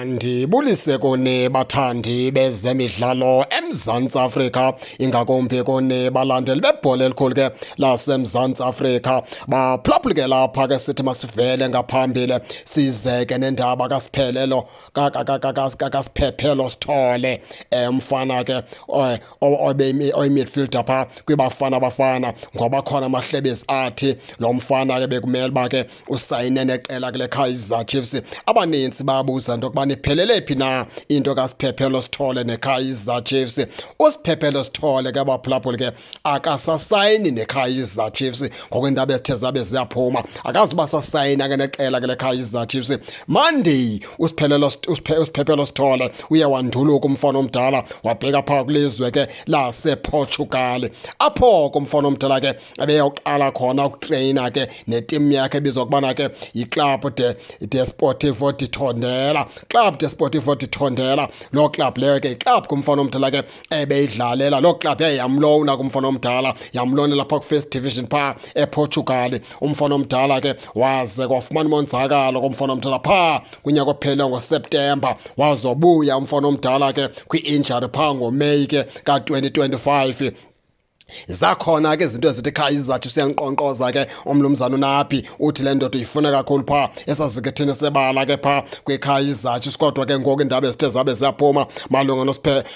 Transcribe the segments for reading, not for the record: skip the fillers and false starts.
Ndibulise kuni bathandi bezemidlalo eMzantsi Afrika, ingakumbi kuni balandeli bebhola elikhulu ke laseMzantsi Afrika. Baphulaphuli ke lapha ke sithi masivele ngaphambili size ke nendaba kaSiphelelo kaSiphephelo Sithole, umfana ke oyi-midfielder phaa kwiBafana Bafana, ngoba khona amahlebezi athi lo mfana ke bekumele uba ke usayine neqela kule Kaizer Chiefs. Abaninzi babuza into yokubana iphelele phi na into kaSiphephelo Sithole neKaizer Chiefs. USiphephelo Sithole ke, baphulaphuli ke, akasasayini neKaizer Chiefs ngokweendaba ezithe zabe ziyaphuma. Akazuba sasayina ke neqela kule Kaizer Chiefs. Monday uSiphephelo Sithole uye wanduluka umfana omdala, wabheka phaa kwilizwe ke lasePortugal, apho ke umfana omdala ke ebeyoqala khona ukutreyina ke netim yakhe ebizwa ukubana ke yiClub de Desportivo de Tondela, Club Desportivo de Tondela. Loo club leyo ke yiclub kumfana omdala ke ebeyidlalela. Loo club yaye yamlowna kumfana omdala, yamlowna phaa kwi-first division phaa ePortugal. Umfana omdala ke waze kwafumana umonzakalo kumfana omdala phaa kunyaka ophele ngoSeptemba, wazobuya umfana omdala ke kwi-injury phaa ngoMeyi ke ka-2025. Zakhona ke izinto ezithi Kaizer Chiefs siyankqonkqoza ke umnumzana uNabi, uthi le ndoda uyifuna kakhulu phaa esazikethini sebala ke phaa kwiKaizer Chiefs. Kodwa ke ngoku iindaba ezithe zabe ziyaphuma malunga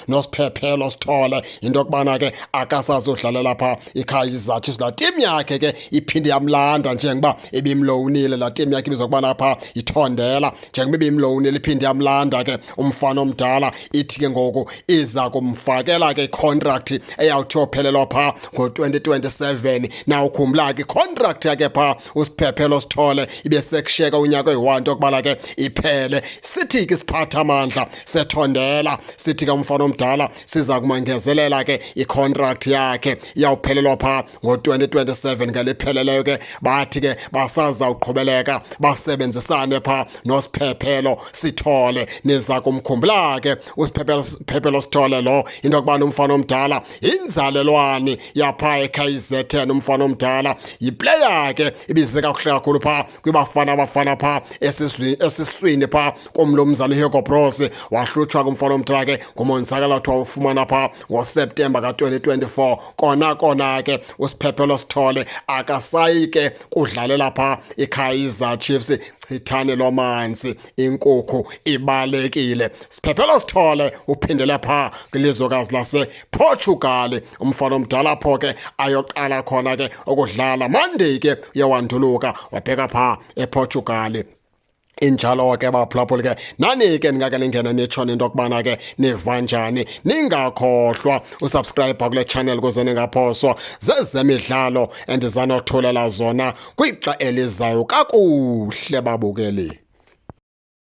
noSiphephelo Sithole yinto yokubana ke akasazudlalela phaa iKaizer Chiefs. Laa tim yakhe ke iphinde yamlanda njengoba ibimlowunile. Laa tim yakhe ibizwa kubana phaa yiTondela. Njengoba ibimlowunile, iphinde yamlanda ke umfana omdala. Ithi ke ngoku iza kumfakela ke icontract eyawuthi yophelelwa phaa ngo-2027. Nawukhumbula ke icontract yakhe phaa uSiphephelo Sithole ibe sekushiyeka unyaka oyi-1 into yokubana ke iphele. Sithi ke isiphathamandla seTondela, sithi ke umfana omdala siza kumangezelela ke icontract yakhe, iyawuphelelwa phaa ngo-2027 ngelipheleleyo ke. Bathi ke basazawuqhubeleka basebenzisane phaa noSiphephelo Sithole. Niza kumkhumbula ke uSiphephelo Sithole lo, into yokubana umfana omdala yinzalelwane yaphaa eKZN. Umfana omdala yiplayer ke ibize kakuhle kakhulu phaa kwiBafana Bafana phaa esiswini phaa komlumzana Hugo Broos. Wahlutshwa kumfana omdala ke ngumonzakalo athi wawufumana phaa ngoSeptemba ka-2024. Kona kona ke uSiphephelo Sithole akasayi ke kudlalela phaa iKaizer Chiefs. Chithani lomanzi, inkukhu ibalekile. Siphephelo Sithole uphindele phaa kwilizwekazi lasePortugal umfana omdala, apho ke ayoqala khona ke ukudlala. Monday ke uyawanduluka wabheka phaa ePortugal. Injalo ke baphulaphuli ke, nani ke ningake ningene nitsho into yokubana ke niva njani. Ningakhohlwa usubscribe kule channel ukuze ningaphoswa zezemidlalo endizanothulela zona kwixa elizayo. Kakuhle babukeli.